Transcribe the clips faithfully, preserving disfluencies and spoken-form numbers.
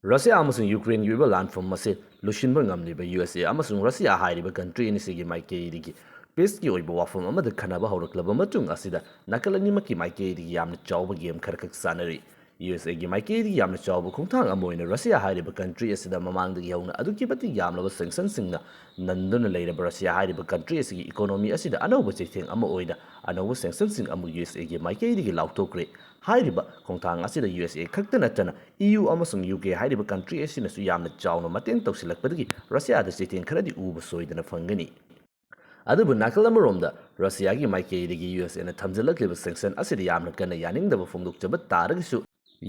Russia ꯑꯃꯁꯨꯡ ꯌꯨꯀ꯭ꯔꯦꯟꯒꯤ ꯑꯣꯏꯕ ꯂꯥꯟꯐꯝ ꯑꯁꯤ ꯂꯣꯏꯁꯤꯟꯕ ꯉꯝꯂꯤꯕ ꯌꯨ ꯑꯦꯁ ꯑꯦ ꯑꯃꯁꯨꯡ ꯔꯁꯤꯌꯥ ꯍꯥꯏꯔꯤꯕ ꯀꯟꯇ꯭ꯔꯤ ꯑꯅꯤꯁꯤꯒꯤ ꯃꯥꯏꯀꯩꯗꯒꯤ ꯄꯤꯁꯀꯤ ꯑꯣꯏꯕ ꯋꯥꯐꯝ ꯑꯃꯗ ꯈꯟꯅꯕ ꯍꯧꯔꯛꯂꯕ ꯃꯇꯨꯡ ꯑꯁꯤꯗ ꯅꯥꯀꯜ ꯑꯅꯤꯃꯛꯀꯤ ꯃꯥꯏꯀꯩꯗꯒꯤ ꯌꯥꯝꯅ ꯆꯥꯎꯕ ꯒꯦꯝ ꯈꯔꯈꯛ ꯁꯥꯟꯅꯔꯤ꯫ ꯌꯨ ꯑꯦꯁ ꯑꯦꯒꯤ ꯃꯥꯏꯀꯩꯗꯒꯤ ꯌꯥꯝꯅ ꯆꯥꯎꯕ ꯈꯣꯡꯊꯥꯡ ꯑꯃ ꯑꯣꯏꯅ ꯔꯁꯤꯌꯥ ꯍꯥꯏꯔꯤꯕ ꯀꯟꯇ꯭ꯔꯤ ꯑꯁꯤꯗ ꯃꯃꯥꯡꯗꯒꯤ ꯍꯧꯅ ꯑꯗꯨꯛꯀꯤ ꯃꯇꯤꯛ ꯌꯥꯝꯂꯕ ꯁꯦꯡꯁꯟꯁꯤꯡꯅ ꯅꯟꯗꯨꯅ ꯂꯩꯔꯕ ꯔꯁꯤꯌꯥ ꯍꯥꯏꯔꯤꯕ ꯀꯟꯇ꯭ꯔꯤ ꯑꯁꯤꯒꯤ ꯏꯀꯣꯅꯣꯃꯤ ꯑꯁꯤꯗ ꯑꯅꯧꯕ ꯆꯩꯊꯦꯡ ꯑꯃ ꯑꯣꯏꯅ ꯑꯅꯧꯕ ꯁꯦꯡꯁꯟꯁꯤꯡ ꯑꯃꯨꯛ ꯌꯨ ꯑꯦꯁ ꯑꯦꯒꯤ ꯃꯥꯏꯀꯩꯗꯒꯤ ꯂꯥꯎꯊꯣꯛꯈ꯭ꯔꯦ꯫ ꯍꯥꯏꯔꯤꯕ ꯈꯣꯡꯊꯥꯡ ꯑꯁꯤꯗ ꯌꯨ ꯑꯦꯁ ꯑꯦ ꯈꯛꯇ ꯅꯠꯇꯅ ꯏ ꯌꯨ ꯑꯃꯁꯨꯡ ꯌꯨ ꯀꯦ ꯍꯥꯏꯔꯤꯕ ꯀꯟꯇ꯭ꯔꯤ ꯑꯁꯤꯅꯁꯨ ꯌꯥꯝꯅ ꯆꯥꯎꯅ ꯃꯇꯦꯡ ꯇꯧꯁꯤꯜꯂꯛꯄꯗꯒꯤ ꯔꯁꯤꯌꯥꯗ ꯆꯩꯊꯦꯡ ꯈꯔꯗꯤ ꯎꯕ ꯁꯣꯏꯗꯅ ꯐꯪꯒꯅꯤ꯫ ꯑꯗꯨꯕꯨ ꯅꯥꯀꯜ ꯑꯃꯔꯣꯝꯗ ꯔꯁꯤꯌꯥꯒꯤ ꯃꯥꯏꯀꯩꯗꯒꯤ ꯌꯨ ꯑꯦꯁ ꯑꯦꯅ ꯊꯝꯖꯤꯜꯂꯛꯂꯤꯕ ꯁꯦꯡꯁꯟ ꯑꯁꯤꯗ ꯌꯥꯝꯅ ꯀꯟꯅ ꯌꯥꯅꯤꯡꯗꯕ ꯐꯣꯡꯗꯣꯛꯆꯕ ꯇꯥꯔꯒꯁꯨ,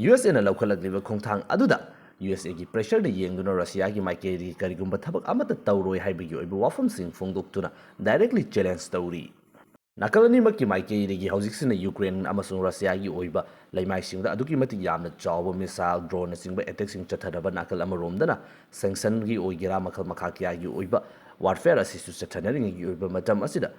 ꯌꯨ ꯑꯦꯁ ꯑꯦꯅ ꯂꯧꯈꯠꯂꯛꯂꯤꯕ ꯈꯣꯡꯊꯥꯡ ꯑꯗꯨꯗ ꯌꯨ ꯑꯦꯁ ꯑꯦꯒꯤ ꯄ꯭ꯔꯦꯁꯔꯗ ꯌꯦꯡꯗꯨꯅ ꯔꯁꯤꯌꯥꯒꯤ ꯃꯥꯏꯀꯩꯗꯒꯤ ꯀꯔꯤꯒꯨꯝꯕ ꯊꯕꯛ ꯑꯃꯠꯇ ꯇꯧꯔꯣꯏ ꯍꯥꯏꯕꯒꯤ ꯑꯣꯏꯕ ꯋꯥꯐꯝꯁꯤꯡ ꯐꯣꯡꯗꯣꯛꯇꯨꯅ ꯗꯥꯏꯔꯦꯛꯂꯤ ꯆꯦꯂꯦꯟꯖ ꯇꯧꯔꯤ꯫ ꯅꯥꯀꯜ ꯑꯅꯤꯃꯛꯀꯤ ꯃꯥꯏꯀꯩꯗꯒꯤ ꯍꯧꯖꯤꯛꯁꯤꯅ ꯌꯨꯀ꯭ꯔꯦꯟ ꯑꯃꯁꯨꯡ ꯔꯁꯤꯌꯥꯒꯤ ꯑꯣꯏꯕ ꯂꯩꯃꯥꯏꯁꯤꯡꯗ ꯑꯗꯨꯛꯀꯤ ꯃꯇꯤꯛ ꯌꯥꯝꯅ ꯆꯥꯎꯕ ꯃꯤꯁꯥꯏꯜ, ꯗ꯭ꯔꯣꯟꯅꯆꯤꯡꯕ ꯑꯦꯇꯦꯛꯁꯤꯡ ꯆꯠꯊꯅꯕ ꯅꯥꯀꯜ ꯑꯃꯔꯣꯝꯗꯅ ꯁꯦꯡꯁꯟꯒꯤ ꯑꯣꯏꯒꯦꯔꯥ ꯃꯈꯜ ꯃꯈꯥ ꯀꯌꯥꯒꯤ ꯑꯣꯏꯕ ꯋꯥꯔꯐꯦꯌꯔ ꯑꯁꯤꯁꯨ ꯆꯠꯊꯅꯔꯤꯉꯩꯒꯤ ꯑꯣꯏꯕ ꯃꯇꯝ ꯑꯁꯤꯗ,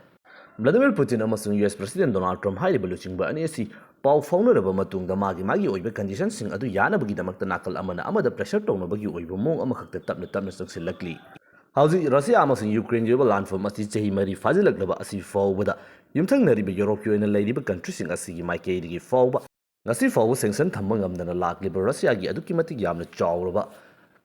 ꯚ꯭ꯂꯥꯗꯤꯃꯤꯔ ꯄꯨꯇꯤꯟ ꯑꯃꯁꯨꯡ ꯌꯨ ꯑꯦꯁ ꯄ꯭ꯔꯁꯤꯗꯦꯟ ꯗꯣꯅꯥꯜꯗ ꯇ꯭ꯔꯝꯞ ꯍꯥꯏꯔꯤꯕ ꯂꯨꯆꯤꯡꯕ ꯑꯅꯤ ꯑꯁꯤ ꯄꯥꯎ ꯐꯥꯎꯅꯔꯕ ꯃꯇꯨꯡꯗ ꯃꯥꯒꯤ ꯃꯥꯒꯤ ꯑꯣꯏꯕ ꯀꯟꯗꯤꯁꯟꯁꯤꯡ ꯑꯗꯨ ꯌꯥꯅꯕꯒꯤꯗꯃꯛꯇ ꯅꯥꯀꯜ ꯑꯃꯅ ꯑꯃꯗ ꯄ꯭ꯔꯦꯁꯔ ꯇꯧꯅꯕꯒꯤ ꯑꯣꯏꯕ ꯃꯑꯣꯡ ꯑꯃꯈꯛꯇ ꯇꯞꯅ ꯇꯞꯅ ꯆꯪꯁꯤꯜꯂꯛꯂꯤ꯫ ꯍꯧꯖꯤꯛ ꯔꯁꯤꯌꯥ ꯑꯃꯁꯨꯡ ꯌꯨꯀ꯭ꯔꯦꯟꯒꯤ ꯑꯣꯏꯕ ꯂꯥꯟꯐꯝ ꯑꯁꯤ ꯆꯍꯤ ꯃꯔꯤ ꯐꯥꯖꯤꯜꯂꯛꯂꯕ ꯑꯁꯤ ꯐꯥꯎꯕꯗ ꯌꯨꯝꯊꯪꯅꯔꯤꯕ ꯌꯨꯔꯣꯞꯀꯤ ꯑꯣꯏꯅ ꯂꯩꯔꯤꯕ ꯀꯟꯇ꯭ꯔꯤꯁꯤꯡ ꯑꯁꯤꯒꯤ ꯃꯥꯏꯀꯩꯗꯒꯤ ꯐꯥꯎꯕ ꯉꯁꯤ ꯐꯥꯎꯕ ꯁꯦꯡꯁꯟ ꯊꯝꯕ ꯉꯝꯗꯅ ꯂꯥꯛꯂꯤꯕ ꯔꯁꯤꯌꯥꯒꯤ ꯑꯗꯨꯛꯀꯤ ꯃꯇꯤꯛ ꯌꯥꯝꯅ ꯆꯥꯎꯔꯕ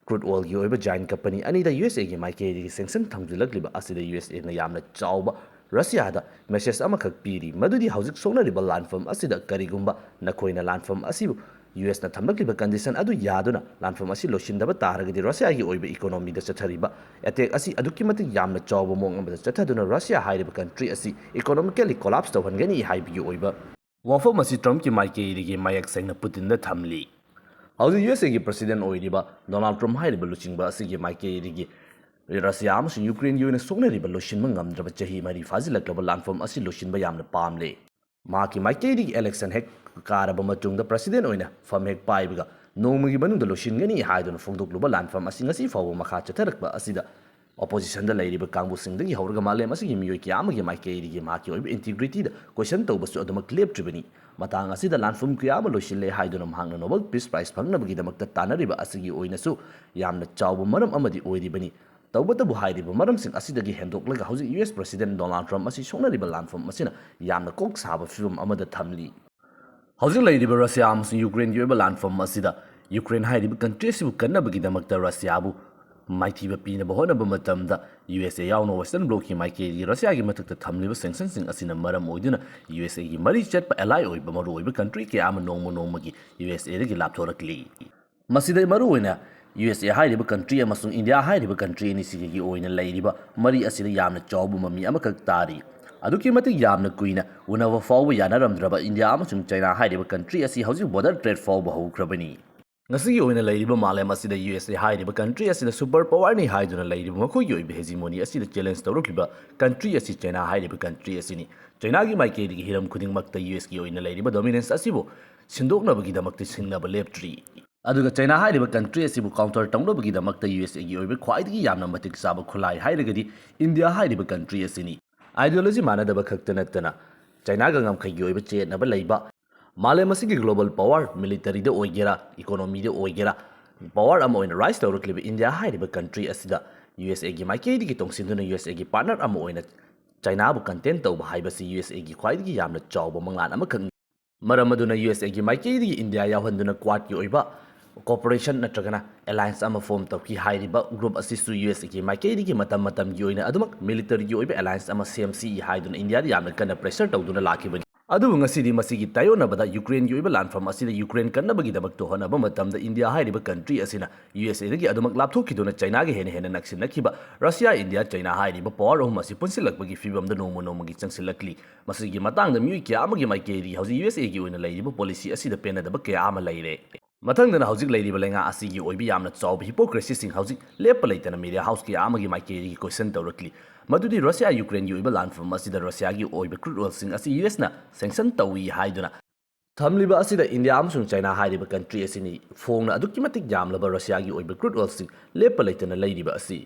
ꯀ꯭ꯔꯨꯗ ꯑꯣꯏꯜꯒꯤ ꯑꯣꯏꯕ ꯖꯥꯏꯟ ꯀꯝꯄꯅꯤ ꯑꯅꯤꯗ ꯌꯨ ꯑꯦꯁ ꯑꯦꯒꯤ ꯃꯥꯏꯀꯩꯗꯒꯤ ꯁꯦꯡꯁꯟ ꯊꯝꯖꯤꯜꯂꯛꯂꯤꯕ ꯑꯁꯤꯗ ꯌꯨ ꯑꯦꯁ ꯑꯦꯅ ꯌꯥꯝꯅ ꯆꯥꯎꯕ ꯔꯁꯤꯌꯥꯗ ꯃꯦꯁꯦꯖ ꯑꯃꯈꯛ ꯄꯤꯔꯤ, ꯃꯗꯨꯗꯤ ꯍꯧꯖꯤꯛ ꯁꯣꯛꯅꯔꯤꯕ ꯂꯥꯟꯐꯝ ꯑꯁꯤꯗ ꯀꯔꯤꯒꯨꯝꯕ ꯅꯈꯣꯏꯅ ꯂꯥꯟꯐꯝ ꯑꯁꯤꯕꯨ ꯌꯨ ꯑꯦꯁꯅ ꯊꯝꯂꯛꯂꯤꯕ ꯀꯟꯗꯤꯁꯟ ꯑꯗꯨ ꯌꯥꯗꯨꯅ ꯂꯥꯟꯐꯝ ꯑꯁꯤ ꯂꯣꯏꯁꯤꯟꯗꯕ ꯇꯥꯔꯒꯗꯤ ꯔꯁꯤꯌꯥꯒꯤ ꯑꯣꯏꯕ ꯏꯀꯣꯅꯣꯃꯤꯗ ꯆꯠꯊꯔꯤꯕ ꯑꯦꯇꯦꯛ ꯑꯁꯤ ꯑꯗꯨꯛꯀꯤ ꯃꯇꯤꯛ ꯌꯥꯝꯅ ꯆꯥꯎꯕ ꯃꯑꯣꯡ ꯑꯃꯗ ꯆꯠꯊꯗꯨꯅ ꯔꯁꯤꯌꯥ ꯍꯥꯏꯔꯤꯕ ꯀꯟꯇ꯭ꯔꯤ ꯑꯁꯤ ꯏꯀꯣꯅꯣꯃꯤꯀꯦꯜꯂꯤ ꯀꯣꯂꯥꯞꯁ ꯇꯧꯍꯟꯒꯅꯤ ꯍꯥꯏꯕꯒꯤ ꯑꯣꯏꯕ ꯋꯥꯐꯝ ꯑꯁꯤ ꯇ꯭ꯔꯝꯞꯀꯤ ꯃꯥꯏꯀꯩꯗꯒꯤ ꯃꯌꯦꯛ ꯁꯦꯡꯅ ꯄꯨꯇꯤꯟꯗ ꯊꯝꯂꯤ꯫ ꯍꯧꯖꯤꯛ ꯌꯨ ꯑꯦꯁ ꯑꯦꯒꯤ ꯄ꯭ꯔꯁꯤꯗꯦꯟ ꯑꯣꯏꯔꯤꯕ ꯗꯣꯅꯥꯜꯗ ꯇ꯭ꯔꯝꯞ ꯍꯥꯏꯔꯤꯕ ꯂꯨꯆꯤꯡꯕ ꯑꯁꯤꯒꯤ ꯃꯥꯏꯀꯩꯗꯒꯤ ꯔꯁꯤꯌꯥ ꯑꯃꯁꯨꯡ ꯌꯨꯀ꯭ꯔꯦꯟꯒꯤ ꯑꯣꯏꯅ ꯁꯣꯛꯅꯔꯤꯕ ꯂꯣꯏꯁꯤꯟꯕ ꯉꯝꯗ꯭ꯔꯕ ꯆꯍꯤ ꯃꯔꯤ ꯐꯥꯖꯤꯜꯂꯛꯂꯕ ꯂꯥꯟꯐꯝ ꯑꯁꯤ ꯂꯣꯏꯁꯤꯟꯕ ꯌꯥꯝꯅ ꯄꯥꯝꯂꯦ꯫ ꯃꯍꯥꯛꯀꯤ ꯃꯥꯏꯀꯩꯗꯒꯤ ꯏꯂꯦꯛꯁꯟ ꯍꯦꯛ ꯀꯥꯔꯕ ꯃꯇꯨꯡꯗ ꯄ꯭ꯔꯁꯤꯗꯦꯟ ꯑꯣꯏꯅ ꯐꯝ ꯍꯦꯛ ꯄꯥꯏꯕꯒ ꯅꯣꯡꯃꯒꯤ ꯃꯅꯨꯡꯗ ꯂꯣꯏꯁꯤꯟꯒꯅꯤ ꯍꯥꯏꯗꯨꯅ ꯐꯣꯡꯗꯣꯛꯂꯨꯕ ꯂꯥꯟꯐꯝ ꯑꯁꯤ ꯉꯁꯤ ꯐꯥꯎꯕ ꯃꯈꯥ ꯆꯠꯊꯔꯛꯄ ꯑꯁꯤꯗ Oppositionꯗ ꯂꯩꯔꯤꯕ ꯀꯥꯡꯕꯨꯁꯤꯡꯗꯒꯤ ꯍꯧꯔꯒ ꯃꯥꯂꯦꯝ ꯑꯁꯤꯒꯤ ꯃꯤꯑꯣꯏ ꯀꯌꯥ ꯑꯃꯒꯤ ꯃꯥꯏꯀꯩꯗꯒꯤ ꯃꯍꯥꯛꯀꯤ ꯑꯣꯏꯕ integrityꯗ question ꯇꯧꯕꯁꯨ ꯑꯗꯨꯃꯛ ꯂꯦꯞꯇ꯭ꯔꯤꯕꯅꯤ꯫ ꯃꯇꯥꯡ ꯑꯁꯤꯗ ꯂꯥꯟꯐꯝ ꯀꯌꯥ ꯑꯃ ꯂꯣꯏꯁꯤꯜꯂꯦ ꯍꯥꯏꯗꯨꯅ ꯃꯍꯥꯛꯅ Nobel Peace Prize ꯐꯪꯅꯕꯒꯤꯗꯃꯛꯇ ꯇꯥꯟꯅꯔꯤꯕ ꯑꯁꯤꯒꯤ ꯑꯣꯏꯅꯁꯨ ꯌꯥꯝꯅ ꯆꯥꯎꯕ ꯃꯔꯝ ꯑꯃꯗꯤ ꯑꯣꯏꯔꯤꯕꯅꯤ꯫ ꯇꯧꯕꯇꯕꯨ ꯍꯥꯏꯔꯤꯕ ꯃꯔꯝꯁꯤꯡ ꯑꯁꯤꯗꯒꯤ ꯍꯦꯟꯗꯣꯛꯂꯒ ꯍꯧꯖꯤꯛ U S President Donald Trump ꯑꯁꯤ ꯁꯣꯛꯅꯔꯤꯕ ꯂꯥꯟꯐꯝ ꯑꯁꯤꯅ ꯌꯥꯝꯅ ꯀꯣꯛ ꯁꯥꯕ ꯐꯤꯕꯝ ꯑꯃꯗ ꯊꯝꯂꯤ꯫ ꯍꯧꯖꯤꯛ ꯂꯩꯔꯤꯕ ꯔꯁꯤꯌꯥ ꯑꯃꯁꯨꯡ ꯌꯨꯀ꯭ꯔꯦꯟꯒꯤ ꯑꯣꯏꯕ ꯂꯥꯟꯐꯝ ꯑꯁꯤꯗ ꯌꯨꯀ꯭ꯔꯦꯟ ꯍꯥꯏꯔꯤꯕ country ꯑꯁꯤꯕꯨ ꯀꯟꯅꯕꯒꯤꯗꯃꯛꯇ ꯔꯁꯤꯌꯥꯕꯨ ꯃꯥꯏꯊꯤꯕ ꯄꯤꯅꯕ ꯍꯣꯠꯅꯕ ꯃꯇꯝꯗ U S A ꯌꯥꯎꯅ Western Blocꯀꯤ ꯃꯥꯏꯀꯩꯗꯒꯤ ꯔꯁꯤꯌꯥꯒꯤ ꯃꯊꯛꯇ ꯊꯝꯂꯤꯕ sanctionꯁꯤꯡ ꯑꯁꯤꯅ ꯃꯔꯝ ꯑꯣꯏꯗꯨꯅ U S Aꯒꯤ ꯃꯔꯤ ꯆꯠꯄ ally ꯑꯣꯏꯕ ꯃꯔꯨꯑꯣꯏꯕ country ꯀꯌꯥ ꯑꯃ ꯅꯣꯡꯃ ꯅꯣꯡꯃꯒꯤ U S Aꯗꯒꯤ ꯂꯥꯞꯊꯣꯔꯛꯂꯤ꯫ ꯃꯁꯤꯗ ꯃꯔꯨꯑꯣꯏꯅ U S A ꯍꯥꯏꯔꯤꯕ country ꯑꯃꯁꯨꯡ ꯏꯟꯗꯤꯌꯥ ꯍꯥꯏꯔꯤꯕ country ꯑꯅꯤꯁꯤꯒꯤ ꯑꯣꯏꯅ ꯂꯩꯔꯤꯕ ꯃꯔꯤ ꯑꯁꯤꯗ ꯌꯥꯝꯅ ꯆꯥꯎꯕ ꯃꯃꯤ ꯑꯃꯈꯛ ꯇꯥꯔꯤ꯫ ꯑꯗꯨꯛꯀꯤ ꯃꯇꯤꯛ ꯌꯥꯝꯅ ꯀꯨꯏꯅ ꯎꯅꯕ ꯐꯥꯎꯕ ꯌꯥꯅꯔꯝꯗ꯭ꯔꯕ ꯏꯟꯗꯤꯌꯥ ꯑꯃꯁꯨꯡ ꯆꯩꯅꯥ ꯍꯥꯏꯔꯤꯕ country ꯑꯁꯤ ꯍꯧꯖꯤꯛ border trade ꯐꯥꯎꯕ ꯍꯧꯈ꯭ꯔꯕꯅꯤ꯫ ꯉꯁꯤꯒꯤ ꯑꯣꯏꯅ ꯂꯩꯔꯤꯕ ꯃꯥꯂꯦꯝ ꯑꯁꯤꯗ U S A ꯍꯥꯏꯔꯤꯕ country ꯑꯁꯤꯅ super powerꯅꯤ ꯍꯥꯏꯗꯨꯅ ꯂꯩꯔꯤꯕ ꯃꯈꯣꯏꯒꯤ ꯑꯣꯏꯕ hegemony ꯑꯁꯤꯗ challenge ꯇꯧꯔꯛꯂꯤꯕ country ꯑꯁꯤ ꯆꯩꯅꯥ ꯍꯥꯏꯔꯤꯕ country ꯑꯁꯤꯅꯤ꯫ ꯆꯩꯅꯥꯒꯤ ꯃꯥꯏꯀꯩꯗꯒꯤ ꯍꯤꯔꯝ ꯈꯨꯗꯤꯡꯃꯛꯇ U Sꯀꯤ ꯑꯣꯏꯅ ꯂꯩꯔꯤꯕ dominance ꯑꯁꯤꯕꯨ ꯁꯤꯟꯗꯣꯛꯅꯕꯒꯤꯗꯃꯛꯇ ꯁꯤꯡꯅꯕ ꯂꯦꯞꯇ꯭ꯔꯤ꯫ ꯑꯗꯨꯒ ꯆꯩꯅꯥ ꯍꯥꯏꯔꯤꯕ country ꯑꯁꯤꯕꯨ counter ꯇꯧꯅꯕꯒꯤꯗꯃꯛꯇ U S Aꯒꯤ ꯑꯣꯏꯕ ꯈ꯭ꯋꯥꯏꯗꯒꯤ ꯌꯥꯝꯅ ꯃꯇꯤꯛ ꯆꯥꯕ ꯈꯨꯠꯂꯥꯏ ꯍꯥꯏꯔꯒꯗꯤ ꯏꯟꯗꯤꯌꯥ ꯍꯥꯏꯔꯤꯕ country ꯑꯁꯤꯅꯤ꯫ Ideology ꯃꯥꯟꯅꯗꯕ ꯈꯛꯇ ꯅꯠꯇꯅ ꯆꯩꯅꯥꯒ ꯉꯝꯈꯩꯒꯤ ꯑꯣꯏꯕ ꯆꯌꯦꯠꯅꯕ ꯂꯩꯕ, ꯃꯥꯂꯦꯝ ꯑꯁꯤꯒꯤ global power, militaryꯗ ꯑꯣꯏꯒꯦꯔꯥ, economyꯗ ꯑꯣꯏꯒꯦꯔꯥ, power ꯑꯃ ꯑꯣꯏꯅ rise ꯇꯧꯔꯛꯂꯤꯕ ꯏꯟꯗꯤꯌꯥ ꯍꯥꯏꯔꯤꯕ country ꯑꯁꯤꯗ U S Aꯒꯤ ꯃꯥꯏꯀꯩꯗꯒꯤ ꯇꯣꯡꯁꯤꯟꯗꯨꯅ U S Aꯒꯤ partner ꯑꯃ ꯑꯣꯏꯅ ꯆꯩꯅꯥꯕꯨ contain ꯇꯧꯕ ꯍꯥꯏꯕꯁꯤ U S Aꯒꯤ ꯈ꯭ꯋꯥꯏꯗꯒꯤ ꯌꯥꯝꯅ ꯆꯥꯎꯕ ꯃꯪꯂꯥꯟ ꯑꯃꯈꯛꯅꯤ꯫ ꯃꯔꯝ ꯑꯗꯨꯅ U S Aꯒꯤ ꯃꯥꯏꯀꯩꯗꯒꯤ ꯏꯟꯗꯤꯌꯥ ꯌꯥꯎꯍꯟꯗꯨꯅ Quadꯀꯤ ꯑꯣꯏꯕ cooperation ꯅꯠꯇ꯭ꯔꯒꯅ alliance ꯑꯃ form ꯇꯧꯈꯤ꯫ ꯍꯥꯏꯔꯤꯕ group ꯑꯁꯤꯁꯨ U S Aꯒꯤ ꯃꯥꯏꯀꯩꯗꯒꯤ ꯃꯇꯝ ꯃꯇꯝꯒꯤ ꯑꯣꯏꯅ ꯑꯗꯨꯃꯛ militaryꯒꯤ ꯑꯣꯏꯕ alliance ꯑꯃ ꯁꯦꯝꯁꯤ ꯍꯥꯏꯗꯨꯅ ꯏꯟꯗꯤꯌꯥꯗ ꯌꯥꯝꯅ ꯀꯟꯅ pressure ꯇꯧꯗꯨꯅ ꯂꯥꯛꯈꯤꯕꯅꯤ꯫ ꯑꯗꯨꯕꯨ ꯉꯁꯤꯗꯤ ꯃꯁꯤꯒꯤ ꯇꯥꯏꯑꯣꯟꯅꯕꯗ ꯌꯨꯀ꯭ꯔꯦꯟꯒꯤ ꯑꯣꯏꯕ ꯂꯥꯟꯐꯝ ꯑꯁꯤꯗ ꯌꯨꯀ꯭ꯔꯦꯟ ꯀꯟꯅꯕꯒꯤꯗꯃꯛꯇ ꯍꯣꯠꯅꯕ ꯃꯇꯝꯗ ꯏꯟꯗꯤꯌꯥ ꯍꯥꯏꯔꯤꯕ country ꯑꯁꯤꯅ U S Aꯗꯒꯤ ꯑꯗꯨꯃꯛ ꯂꯥꯞꯊꯣꯛꯈꯤꯗꯨꯅ ꯆꯩꯅꯥꯒ ꯍꯦꯟꯅ ꯍꯦꯟꯅ ꯅꯛꯁꯤꯟꯅꯈꯤꯕ ꯔꯁꯤꯌꯥ, ꯏꯟꯗꯤꯌꯥ, ꯆꯩꯅꯥ ꯍꯥꯏꯔꯤꯕ power ꯑꯍꯨꯝ ꯑꯁꯤ ꯄꯨꯟꯁꯤꯜꯂꯛꯄꯒꯤ ꯐꯤꯕꯝꯗ ꯅꯣꯡꯃ ꯅꯣꯡꯃꯒꯤ ꯆꯪꯁꯤꯜꯂꯛꯂꯤ꯫ ꯃꯁꯤꯒꯤ ꯃꯇꯥꯡꯗ ꯃꯤꯑꯣꯏ ꯀꯌꯥ ꯑꯃꯒꯤ ꯃꯥꯏꯀꯩꯗꯒꯤ ꯍꯧꯖꯤꯛ U S Aꯒꯤ ꯑꯣꯏꯅ ꯂꯩꯔꯤꯕ policy ꯑꯁꯤꯗ ꯄꯦꯟꯅꯗꯕ ꯀꯌꯥ ꯑꯃ ꯂꯩꯔꯦ꯫ ꯃꯊꯪꯗꯅ ꯍꯧꯖꯤꯛ ꯂꯩꯔꯤꯕ ꯂꯩꯉꯥꯛ ꯑꯁꯤꯒꯤ ꯑꯣꯏꯕ ꯌꯥꯝꯅ ꯆꯥꯎꯕ hypocrisyꯁꯤꯡ ꯍꯧꯖꯤꯛ ꯂꯦꯞꯄ ꯂꯩꯇꯅ media houseꯀꯌꯥ ꯑꯃꯒꯤ ꯃꯥꯏꯀꯩꯗꯒꯤ question ꯇꯧꯔꯛꯂꯤ꯫ ꯃꯗꯨꯗꯤ ꯔꯁꯤꯌꯥ ꯌꯨꯀ꯭ꯔꯦꯟꯒꯤ ꯑꯣꯏꯕ ꯂꯥꯟꯐꯝ ꯑꯁꯤꯗ ꯔꯁꯤꯌꯥꯒꯤ ꯑꯣꯏꯕ crude oilꯁꯤꯡ ꯑꯁꯤ U Sꯅ sanction ꯇꯧꯏ ꯍꯥꯏꯗꯨꯅ ꯊꯝꯂꯤꯕ ꯑꯁꯤꯗ ꯏꯟꯗꯤꯌꯥ ꯑꯃꯁꯨꯡ ꯆꯩꯅꯥ ꯍꯥꯏꯔꯤꯕ country ꯑꯁꯤꯅꯤ ꯐꯣꯡꯅ ꯑꯗꯨꯛꯀꯤ ꯃꯇꯤꯛ ꯌꯥꯝꯂꯕ ꯔꯁꯤꯌꯥꯒꯤ ꯑꯣꯏꯕ crude oilꯁꯤꯡ ꯂꯦꯞꯄ ꯂꯩꯇꯅ ꯂꯩꯔꯤꯕ ꯑꯁꯤ꯫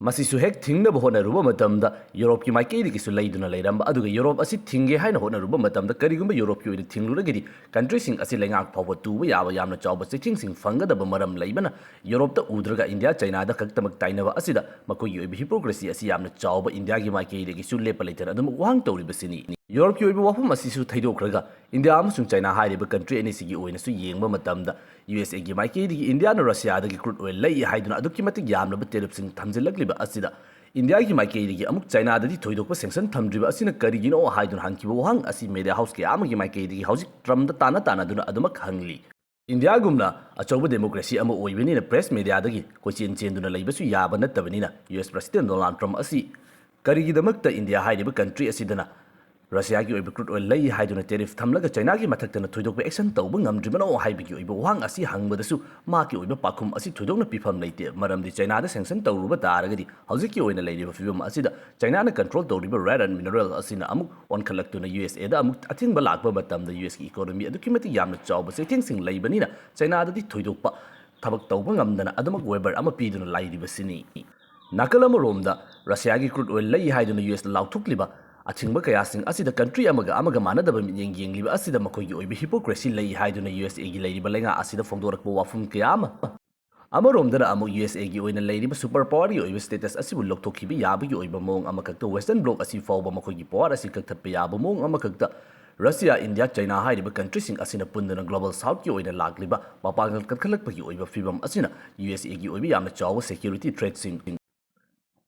ꯃꯁꯤꯁꯨ ꯍꯦꯛ ꯊꯤꯡꯅꯕ ꯍꯣꯠꯅꯔꯨꯕ ꯃꯇꯝꯗ ꯌꯨꯔꯣꯞꯀꯤ ꯃꯥꯏꯀꯩꯗꯒꯤꯁꯨ ꯂꯩꯗꯨꯅ ꯂꯩꯔꯝꯕ, ꯑꯗꯨꯒ ꯌꯨꯔꯣꯞ ꯑꯁꯤ ꯊꯤꯡꯒꯦ ꯍꯥꯏꯅ ꯍꯣꯠꯅꯔꯨꯕ ꯃꯇꯝꯗ ꯀꯔꯤꯒꯨꯝꯕ ꯌꯨꯔꯣꯞꯀꯤ ꯑꯣꯏꯅ ꯊꯤꯡꯂꯨꯔꯒꯗꯤ countryꯁꯤꯡ ꯑꯁꯤ ꯂꯩꯉꯥꯛ ꯐꯥꯎꯕ ꯇꯨꯕ ꯌꯥꯕ ꯌꯥꯝꯅ ꯆꯥꯎꯕ ꯆꯩꯊꯦꯡꯁꯤꯡ ꯐꯪꯒꯗꯕ ꯃꯔꯝ ꯂꯩꯕꯅ ꯌꯨꯔꯣꯞꯇ ꯎꯗ꯭ꯔꯒ ꯏꯟꯗꯤꯌꯥ ꯆꯩꯅꯥꯗ ꯈꯛꯇꯃꯛ ꯇꯥꯏꯅꯕ ꯑꯁꯤꯗ ꯃꯈꯣꯏꯒꯤ ꯑꯣꯏꯕ hypocrisy ꯑꯁꯤ ꯌꯥꯝꯅ ꯆꯥꯎꯕ, ꯏꯟꯗꯤꯌꯥꯒꯤ ꯃꯥꯏꯀꯩꯗꯒꯤꯁꯨ ꯂꯦꯞꯄ ꯂꯩꯇꯅ ꯑꯗꯨꯃꯛ ꯋꯥꯍꯪ ꯇꯧꯔꯤꯕꯁꯤꯅꯤ꯫ ꯌꯨꯔꯣꯞꯀꯤ ꯑꯣꯏꯕ ꯋꯥꯐꯝ ꯑꯁꯤꯁꯨ ꯊꯩꯗꯣꯛꯈ꯭ꯔꯒ ꯏꯟꯗꯤꯌꯥ ꯑꯃꯁꯨꯡ ꯆꯩꯅꯥ ꯍꯥꯏꯔꯤꯕ country ꯑꯅꯤꯁꯤꯒꯤ ꯑꯣꯏꯅꯁꯨ ꯌꯦꯡꯕ ꯃꯇꯝꯗ USAꯒꯤ ꯃꯥꯏꯀꯩꯗꯒꯤ ꯏꯟꯗꯤꯌꯥꯅ ꯔꯁꯤꯌꯥꯗꯒꯤ crude oil ꯂꯩ ꯍꯥꯏꯗꯨꯅ ꯑꯗꯨꯛꯀꯤ ꯃꯇꯤꯛ ꯌꯥꯝꯂꯕ tariffꯁꯤꯡ ꯊꯝꯖꯤꯜꯂꯛꯂꯤꯕ ꯑꯁꯤꯗ ꯏꯟꯗꯤꯌꯥꯒꯤ ꯃꯥꯏꯀꯩꯗꯒꯤ ꯑꯃꯨꯛ ꯆꯩꯅꯥꯗꯗꯤ ꯊꯣꯏꯗꯣꯛꯄ sanction ꯊꯝꯗ꯭ꯔꯤꯕ ꯑꯁꯤꯅ ꯀꯔꯤꯒꯤꯅꯣ ꯍꯥꯏꯗꯨꯅ ꯍꯪꯈꯤꯕ ꯋꯥꯍꯪ ꯑꯁꯤ media house ꯀꯌꯥ ꯑꯃꯒꯤ ꯃꯥꯏꯀꯩꯗꯒꯤ ꯍꯧꯖꯤꯛ ꯇ꯭ꯔꯝꯞꯇ ꯇꯥꯟꯅ ꯇꯥꯟꯅꯗꯨꯅ ꯑꯗꯨꯃꯛ ꯍꯪꯂꯤ꯫ ꯏꯟꯗꯤꯌꯥꯒꯨꯝꯅ ꯑꯆꯧꯕ democracy ꯑꯃ ꯑꯣꯏꯕꯅꯤꯅ press mediaꯗꯒꯤ ꯀꯣꯏꯆꯦꯟ ꯆꯦꯟꯗꯨꯅ ꯂꯩꯕꯁꯨ ꯌꯥꯕ ꯅꯠꯇꯕꯅꯤꯅ US President Donald Trump ꯑꯁꯤ ꯀꯔꯤꯒꯤꯗꯃꯛꯇ ꯏꯟꯗꯤꯌꯥ ꯍꯥꯏꯔꯤꯕ country ꯑꯁꯤꯗꯅ ꯔꯁꯤꯌꯥꯒꯤ ꯑꯣꯏꯕ crude oil ꯂꯩ ꯍꯥꯏꯗꯨꯅ tariff ꯊꯝꯂꯒ ꯆꯩꯅꯥꯒꯤ ꯃꯊꯛꯇꯅ ꯊꯣꯏꯗꯣꯛꯄ action ꯇꯧꯕ ꯉꯝꯗ꯭ꯔꯤꯕꯅꯣ ꯍꯥꯏꯕꯒꯤ ꯑꯣꯏꯕ ꯋꯥꯍꯪ ꯑꯁꯤ ꯍꯪꯕꯗꯁꯨ ꯃꯍꯥꯛꯀꯤ ꯑꯣꯏꯕ ꯄꯥꯎꯈꯨꯝ ꯑꯁꯤ ꯊꯣꯏꯗꯣꯛꯅ ꯄꯤꯐꯝ ꯂꯩꯇꯦ꯫ ꯃꯔꯝꯗꯤ ꯆꯩꯅꯥꯗ sanction ꯇꯧꯔꯨꯕ ꯇꯥꯔꯒꯗꯤ ꯍꯧꯖꯤꯛꯀꯤ ꯑꯣꯏꯅ ꯂꯩꯔꯤꯕ ꯐꯤꯕꯝ ꯑꯁꯤꯗ ꯆꯩꯅꯥꯅ control ꯇꯧꯔꯤꯕ rare earth mineral ꯑꯁꯤꯅ ꯑꯃꯨꯛ ꯑꯣꯟꯈꯠꯂꯛꯇꯨꯅ USAꯗ ꯑꯃꯨꯛ ꯑꯊꯤꯡꯕ ꯂꯥꯛꯄ ꯃꯇꯝꯗ USꯀꯤ economy ꯑꯗꯨꯛꯀꯤ ꯃꯇꯤꯛ ꯌꯥꯝꯅ ꯆꯥꯎꯕ ꯆꯩꯊꯦꯡꯁꯤꯡ ꯂꯩꯕꯅꯤꯅ ꯆꯩꯅꯥꯗꯗꯤ ꯊꯣꯏꯗꯣꯛꯄ ꯊꯕꯛ ꯇꯧꯕ ꯉꯝꯗꯅ ꯑꯗꯨꯃꯛ waiver ꯑꯃ ꯄꯤꯗꯨꯅ ꯂꯩꯔꯤꯕꯁꯤꯅꯤ꯫ ꯅꯥꯀꯜ ꯑꯃꯔꯣꯝꯗ ꯔꯁꯤꯌꯥꯒꯤ crude oil ꯂꯩ ꯍꯥꯏꯗꯨꯅ USꯇ ꯂꯥꯎꯊꯣꯛꯂꯤꯕ ꯑꯊꯤꯡꯕ ꯀꯌꯥꯁꯤꯡ ꯑꯁꯤꯗ country ꯑꯃꯒ ꯑꯃꯒ ꯃꯥꯟꯅꯗꯕ ꯃꯤꯠꯌꯦꯡ ꯌꯦꯡꯂꯤꯕ ꯑꯁꯤꯗ ꯃꯈꯣꯏꯒꯤ ꯑꯣꯏꯕ hypocrisy ꯂꯩ ꯍꯥꯏꯗꯨꯅ USAꯒꯤ ꯂꯩꯔꯤꯕ ꯂꯩꯉꯥꯛ ꯑꯁꯤꯗ ꯐꯣꯡꯗꯣꯔꯛꯄ ꯋꯥꯐꯝ ꯀꯌꯥ ꯑꯃ, ꯑꯃꯔꯣꯝꯗꯅ ꯑꯃꯨꯛ USAꯒꯤ ꯑꯣꯏꯅ ꯂꯩꯔꯤꯕ super powerꯒꯤ ꯑꯣꯏꯕ status ꯑꯁꯤꯕꯨ ꯂꯧꯊꯣꯛꯈꯤꯕ ꯌꯥꯕꯒꯤ ꯑꯣꯏꯕ ꯃꯑꯣꯡ ꯑꯃꯈꯛꯇ Western Bloc ꯑꯁꯤ ꯐꯥꯎꯕ ꯃꯈꯣꯏꯒꯤ power ꯑꯁꯤ ꯀꯛꯊꯠꯄ ꯌꯥꯕ ꯃꯑꯣꯡ ꯑꯃꯈꯛꯇ ꯔꯁꯤꯌꯥ, ꯏꯟꯗꯤꯌꯥ, ꯆꯩꯅꯥ ꯍꯥꯏꯔꯤꯕ countryꯁꯤꯡ ꯑꯁꯤꯅ ꯄꯨꯟꯗꯨꯅ global southꯀꯤ ꯑꯣꯏꯅ ꯂꯥꯛꯂꯤꯕ ꯃꯄꯥꯡꯒꯜ ꯀꯟꯈꯠꯂꯛꯄꯒꯤ ꯑꯣꯏꯕ ꯐꯤꯕꯝ ꯑꯁꯤꯅ USAꯒꯤ ꯑꯣꯏꯕ ꯌꯥꯝꯅ ꯆꯥꯎꯕ security threatꯁꯤꯡ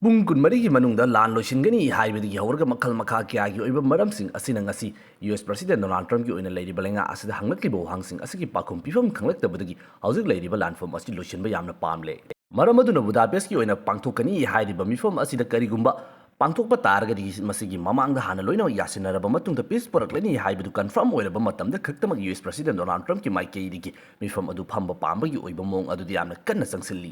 ꯄꯨꯡ ꯀꯨꯟꯃꯔꯤꯒꯤ ꯃꯅꯨꯡꯗ ꯂꯥꯟ ꯂꯣꯏꯁꯤꯟꯒꯅꯤ ꯍꯥꯏꯕꯗꯒꯤ ꯍꯧꯔꯒ ꯃꯈꯜ ꯃꯈꯥ ꯀꯌꯥꯒꯤ ꯑꯣꯏꯕ ꯃꯔꯝꯁꯤꯡ ꯑꯁꯤꯅ ꯉꯁꯤ US President Donald Trumpꯀꯤ ꯑꯣꯏꯅ ꯂꯩꯔꯤꯕ ꯂꯩꯉꯥꯛ ꯑꯁꯤꯗ ꯍꯪꯂꯛꯂꯤꯕ ꯋꯥꯍꯪꯁꯤꯡ ꯑꯁꯤꯒꯤ ꯄꯥꯎꯈꯨꯝ ꯄꯤꯐꯝ ꯈꯪꯂꯛꯇꯕꯗꯒꯤ ꯍꯧꯖꯤꯛ ꯂꯩꯔꯤꯕ ꯂꯥꯟꯐꯝ ꯑꯁꯤ ꯂꯣꯏꯁꯤꯟꯕ ꯌꯥꯝꯅ ꯄꯥꯝꯂꯦ꯫ ꯃꯔꯝ ꯑꯗꯨꯅ ꯕꯨꯗꯥꯄꯦꯁ꯭ꯠꯀꯤ ꯑꯣꯏꯅ ꯄꯥꯡꯊꯣꯛꯀꯅꯤ ꯍꯥꯏꯔꯤꯕ ꯃꯤꯐꯝ ꯑꯁꯤꯗ ꯀꯔꯤꯒꯨꯝꯕ ꯄꯥꯡꯊꯣꯛꯄ ꯇꯥꯔꯒꯗꯤ ꯃꯁꯤꯒꯤ ꯃꯃꯥꯡꯗ ꯍꯥꯟꯅ ꯂꯣꯏꯅꯃꯛ ꯌꯥꯁꯤꯟꯅꯔꯕ ꯃꯇꯨꯡꯗ peace ꯄꯨꯔꯛꯂꯅꯤ ꯍꯥꯏꯕꯗꯨ confirm ꯑꯣꯏꯔꯕ ꯃꯇꯝꯗ ꯈꯛꯇꯃꯛ US President Donald Trumpꯀꯤ ꯃꯥꯏꯀꯩꯗꯒꯤ ꯃꯤꯐꯝ ꯑꯗꯨ ꯐꯝꯕ ꯄꯥꯝꯕꯒꯤ ꯑꯣꯏꯕ ꯃꯑꯣꯡ ꯑꯗꯨꯗꯤ ꯌꯥꯝꯅ ꯀꯟꯅ ꯆꯪꯁꯤꯜꯂꯤ꯫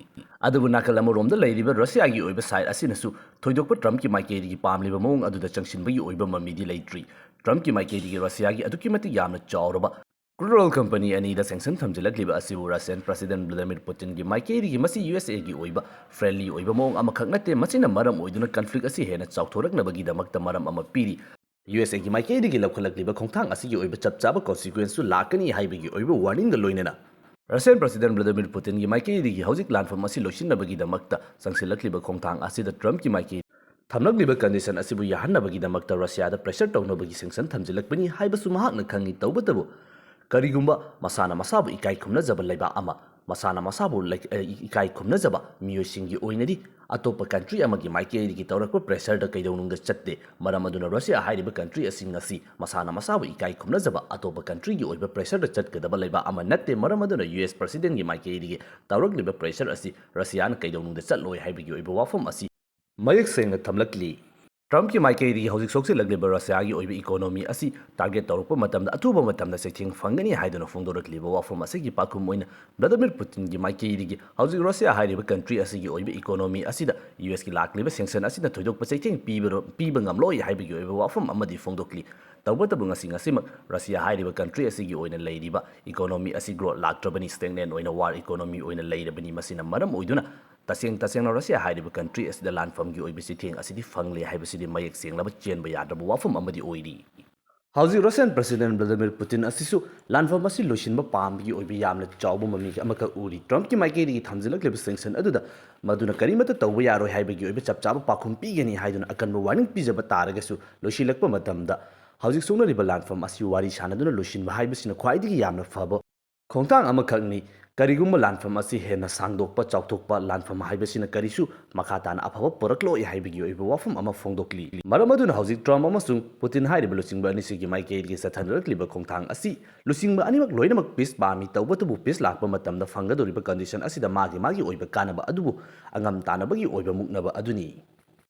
ꯑꯗꯨꯕꯨ ꯅꯥꯀꯜ ꯑꯃꯔꯣꯝꯗ ꯂꯩꯔꯤꯕ ꯔꯁꯤꯌꯥꯒꯤ ꯑꯣꯏꯕ side ꯑꯁꯤꯅꯁꯨ ꯊꯣꯏꯗꯣꯛꯄ ꯇ꯭ꯔꯝꯞꯀꯤ ꯃꯥꯏꯀꯩꯗꯒꯤ ꯄꯥꯝꯂꯤꯕ ꯃꯑꯣꯡ ꯑꯗꯨꯗ ꯆꯪꯁꯤꯟꯕꯒꯤ ꯑꯣꯏꯕ ꯃꯃꯤꯗꯤ ꯂꯩꯇ꯭ꯔꯤ꯫ ꯇ꯭ꯔꯝꯞꯀꯤ ꯃꯥꯏꯀꯩꯗꯒꯤ ꯔꯁꯤꯌꯥꯒꯤ ꯑꯗꯨꯛꯀꯤ ꯃꯇꯤꯛ ꯌꯥꯝꯅ ꯆꯥꯎꯔꯕ Crude oil company ꯑꯅꯤꯗ sanction ꯊꯝꯖꯤꯜꯂꯛꯂꯤꯕ ꯑꯁꯤꯕꯨ Russian President Vladimir Putinꯒꯤ ꯃꯥꯏꯀꯩꯗꯒꯤ ꯃꯁꯤ USAꯒꯤ ꯑꯣꯏꯕ friendly ꯑꯣꯏꯕ ꯃꯑꯣꯡ ꯑꯃꯈꯛ ꯅꯠꯇꯦ, ꯃꯁꯤꯅ ꯃꯔꯝ ꯑꯣꯏꯗꯨꯅ conflict ꯑꯁꯤ ꯍꯦꯟꯅ ꯆꯥꯎꯊꯣꯔꯛꯅꯕꯒꯤꯗꯃꯛꯇ ꯃꯔꯝ ꯑꯃ ꯄꯤꯔꯤ꯫ USAꯒꯤ ꯃꯥꯏꯀꯩꯗꯒꯤ ꯂꯧꯈꯠꯂꯛꯂꯤꯕ ꯈꯣꯡꯊꯥꯡ ꯑꯁꯤꯒꯤ ꯑꯣꯏꯕ ꯆꯞ ꯆꯥꯕ consequenceꯁꯨ ꯂꯥꯛꯀꯅꯤ ꯍꯥꯏꯕꯒꯤ ꯑꯣꯏꯕ warningꯒ ꯂꯣꯏꯅꯅ Russian President Vladimir Putinꯒꯤ ꯃꯥꯏꯀꯩꯗꯒꯤ ꯍꯧꯖꯤꯛ ꯂꯥꯟꯐꯝ ꯑꯁꯤ ꯂꯣꯏꯁꯤꯟꯅꯕꯒꯤꯗꯃꯛꯇ ꯆꯪꯁꯤꯜꯂꯛꯂꯤꯕ ꯈꯣꯡꯊꯥꯡ ꯑꯁꯤꯗ Trumpꯀꯤ ꯃꯥꯏꯀꯩ ꯊꯝꯂꯛꯂꯤꯕ condition ꯑꯁꯤꯕꯨ ꯌꯥꯍꯟꯅꯕꯒꯤꯗꯃꯛꯇ Russiaꯗ pressure ꯇꯧꯅꯕꯒꯤ sanction ꯊꯝꯖꯤꯜꯂꯛꯄꯅꯤ ꯍꯥꯏꯕꯁꯨ ꯃꯍꯥꯛꯅ ꯈꯪꯏ꯫ ꯇꯧꯕꯇꯕꯨ ꯀꯔꯤꯒꯨꯝꯕ ꯃꯁꯥꯅ ꯃꯁꯥꯕꯨ ꯏꯀꯥꯏ ꯈꯨꯝꯅꯖꯕ ꯂꯩꯕꯥꯛ ꯑꯃ, ꯃꯁꯥꯅ ꯃꯁꯥꯕꯨ ꯂꯩ-, ꯑ, ꯏꯀꯥꯏ ꯈꯨꯝꯅꯖꯕ ꯃꯤꯑꯣꯏꯁꯤꯡꯒꯤ ꯑꯣꯏꯅꯗꯤ ꯑꯇꯣꯞꯄ country ꯑꯃꯒꯤ ꯃꯥꯏꯀꯩꯗꯒꯤ ꯇꯧꯔꯛꯄ pressureꯗ ꯀꯩꯗꯧꯅꯨꯡꯗ ꯆꯠꯇꯦ꯫ ꯃꯔꯝ ꯑꯗꯨꯅ Russia ꯍꯥꯏꯔꯤꯕ country ꯑꯁꯤ ꯉꯁꯤ ꯃꯁꯥꯅ ꯃꯁꯥꯕꯨ ꯏꯀꯥꯏ ꯈꯨꯝꯅꯖꯕ ꯑꯇꯣꯞꯄ countryꯒꯤ ꯑꯣꯏꯕ pressureꯗ ꯆꯠꯀꯗꯕ ꯂꯩꯕꯥꯛ ꯑꯃ ꯅꯠꯇꯦ꯫ ꯃꯔꯝ ꯑꯗꯨꯅ US Presidentꯒꯤ ꯃꯥꯏꯀꯩꯗꯒꯤ ꯇꯧꯔꯛꯂꯤꯕ pressure ꯑꯁꯤ Russiaꯅ ꯀꯩꯗꯧꯅꯨꯡꯗ ꯆꯠꯂꯣꯏ ꯍꯥꯏꯕꯒꯤ ꯑꯣꯏꯕ ꯋꯥꯐꯝ ꯑꯁꯤ ꯃꯌꯦꯛ ꯁꯦꯡꯅ ꯊꯝꯂꯛꯂꯤ꯫ Trumpꯀꯤ ꯃꯥꯏꯀꯩꯗꯒꯤ ꯍꯧꯖꯤꯛ ꯁꯣꯛꯆꯤꯜꯂꯛꯂꯤꯕ Russiaꯒꯤ ꯑꯣꯏꯕ economy ꯑꯁꯤ target ꯇꯧꯔꯛꯄ ꯃꯇꯝꯗ ꯑꯊꯨꯕ ꯃꯇꯝꯗ ꯆꯩꯊꯦꯡ ꯐꯪꯒꯅꯤ ꯍꯥꯏꯗꯨꯅ ꯐꯣꯡꯗꯣꯔꯛꯂꯤꯕ ꯋꯥꯐꯝ ꯑꯁꯤꯒꯤ ꯄꯥꯎꯈꯨꯝ ꯑꯣꯏꯅ Vladimir Putinꯒꯤ ꯃꯥꯏꯀꯩꯗꯒꯤ ꯍꯧꯖꯤꯛ Russia ꯍꯥꯏꯔꯤꯕ country ꯑꯁꯤꯒꯤ ꯑꯣꯏꯕ economy ꯑꯁꯤꯗ USꯀꯤ ꯂꯥꯛꯂꯤꯕ sanction ꯑꯁꯤꯅ ꯊꯣꯏꯗꯣꯛꯄ ꯆꯩꯊꯦꯡ ꯄꯤꯕꯔꯣ-, ꯄꯤꯕ ꯉꯝꯂꯣꯏ ꯍꯥꯏꯕꯒꯤ ꯑꯣꯏꯕ ꯋꯥꯐꯝ ꯑꯃꯗꯤ ꯐꯣꯡꯗꯣꯛꯂꯤ꯫ ꯇꯧꯕꯇꯕꯨ ꯉꯁꯤ ꯉꯁꯤꯃꯛ Russia ꯍꯥꯏꯔꯤꯕ country ꯑꯁꯤꯒꯤ ꯑꯣꯏꯅ ꯂꯩꯔꯤꯕ economy ꯑꯁꯤ growth ꯂꯥꯛꯇ꯭ꯔꯕꯅꯤ, stagnant ꯑꯣꯏꯅ war economy ꯑꯣꯏꯅ ꯂꯩꯔꯕꯅꯤ꯫ ꯃꯁꯤꯅ ꯃꯔꯝ ꯑꯣꯏꯗꯨꯅ ꯇꯁꯦꯡ ꯇꯁꯦꯡꯅ Russia ꯍꯥꯏꯔꯤꯕ country ꯑꯁꯤꯗ ꯂꯥꯟꯐꯝꯒꯤ ꯑꯣꯏꯕ ꯆꯩꯊꯦꯡ ꯑꯁꯤꯗꯤ ꯐꯪꯂꯦ ꯍꯥꯏꯕꯁꯤꯗꯤ ꯃꯌꯦꯛ ꯁꯦꯡꯂꯕ ꯆꯦꯟꯕ ꯌꯥꯗ꯭ꯔꯕ ꯋꯥꯐꯝ ꯑꯃꯗꯤ ꯑꯣꯏꯔꯤ꯫ ꯍꯧꯖꯤꯛ Russian President Vladimir Putin ꯑꯁꯤꯁꯨ ꯂꯥꯟꯐꯝ ꯑꯁꯤ ꯂꯣꯏꯁꯤꯟꯕ ꯄꯥꯝꯕꯒꯤ ꯑꯣꯏꯕ ꯌꯥꯝꯅ ꯆꯥꯎꯕ ꯃꯃꯤ ꯑꯃꯈꯛ ꯎꯔꯤ꯫ Trumpꯀꯤ ꯃꯥꯏꯀꯩꯗꯒꯤ ꯊꯝꯖꯤꯜꯂꯛꯂꯤꯕ sanction ꯑꯗꯨꯗ ꯃꯗꯨꯅ ꯀꯔꯤꯃꯠꯇ ꯇꯧꯕ ꯌꯥꯔꯣꯏ ꯍꯥꯏꯕꯒꯤ ꯑꯣꯏꯕ ꯆꯞ ꯆꯥꯕ ꯄꯥꯎꯈꯨꯝ ꯄꯤꯒꯅꯤ ꯍꯥꯏꯗꯨꯅ ꯑꯀꯟꯕ warning ꯄꯤꯖꯕ ꯇꯥꯔꯒꯁꯨ, ꯂꯣꯏꯁꯤꯜꯂꯛꯄ ꯃꯇꯝꯗ ꯍꯧꯖꯤꯛ ꯁꯣꯛꯅꯔꯤꯕ ꯂꯥꯟꯐꯝ ꯑꯁꯤ ꯋꯥꯔꯤ ꯁꯥꯟꯅꯗꯨꯅ ꯂꯣꯏꯁꯤꯟꯕ ꯍꯥꯏꯕꯁꯤꯅ ꯈ꯭ꯋꯥꯏꯗꯒꯤ ꯌꯥꯝꯅ ꯐꯕ ꯈꯣꯡꯊꯥꯡ ꯑꯃꯈꯛꯅꯤ꯫ ꯀꯔꯤꯒꯨꯝꯕ ꯂꯥꯟꯐꯝ ꯑꯁꯤ ꯍꯦꯟꯅ ꯁꯥꯡꯗꯣꯛꯄ, ꯆꯥꯎꯊꯣꯛꯄ ꯂꯥꯟꯐꯝ ꯍꯥꯏꯕꯁꯤꯅ ꯀꯔꯤꯁꯨ ꯃꯈꯥ ꯇꯥꯅ ꯑꯐꯕ ꯄꯨꯔꯛꯂꯣꯏ ꯍꯥꯏꯕꯒꯤ ꯑꯣꯏꯕ ꯋꯥꯐꯝ ꯑꯃ ꯐꯣꯡꯗꯣꯛꯂꯤ꯫ ꯃꯔꯝ ꯑꯗꯨꯅ ꯍꯧꯖꯤꯛ Trump ꯑꯃꯁꯨꯡ Putin ꯍꯥꯏꯔꯤꯕ ꯂꯨꯆꯤꯡꯕ ꯑꯅꯤꯁꯤꯒꯤ ꯃꯥꯏꯀꯩꯗꯒꯤ ꯆꯠꯊꯅꯔꯛꯂꯤꯕ ꯈꯣꯡꯊꯥꯡ ꯑꯁꯤ ꯂꯨꯆꯤꯡꯕ ꯑꯅꯤꯃꯛ ꯂꯣꯏꯅꯃꯛ peace ꯄꯥꯝꯃꯤ꯫ ꯇꯧꯕꯇꯕꯨ peace ꯂꯥꯛꯄ ꯃꯇꯝꯗ ꯐꯪꯒꯗꯧꯔꯤꯕ condition ꯑꯁꯤꯗ ꯃꯥꯒꯤ ꯃꯥꯒꯤ ꯑꯣꯏꯕ ꯀꯥꯟꯅꯕ ꯑꯗꯨꯕꯨ ꯑꯉꯝ ꯇꯥꯟꯅꯕꯒꯤ ꯑꯣꯏꯕ ꯃꯨꯛꯅꯕ ꯑꯗꯨꯅꯤ꯫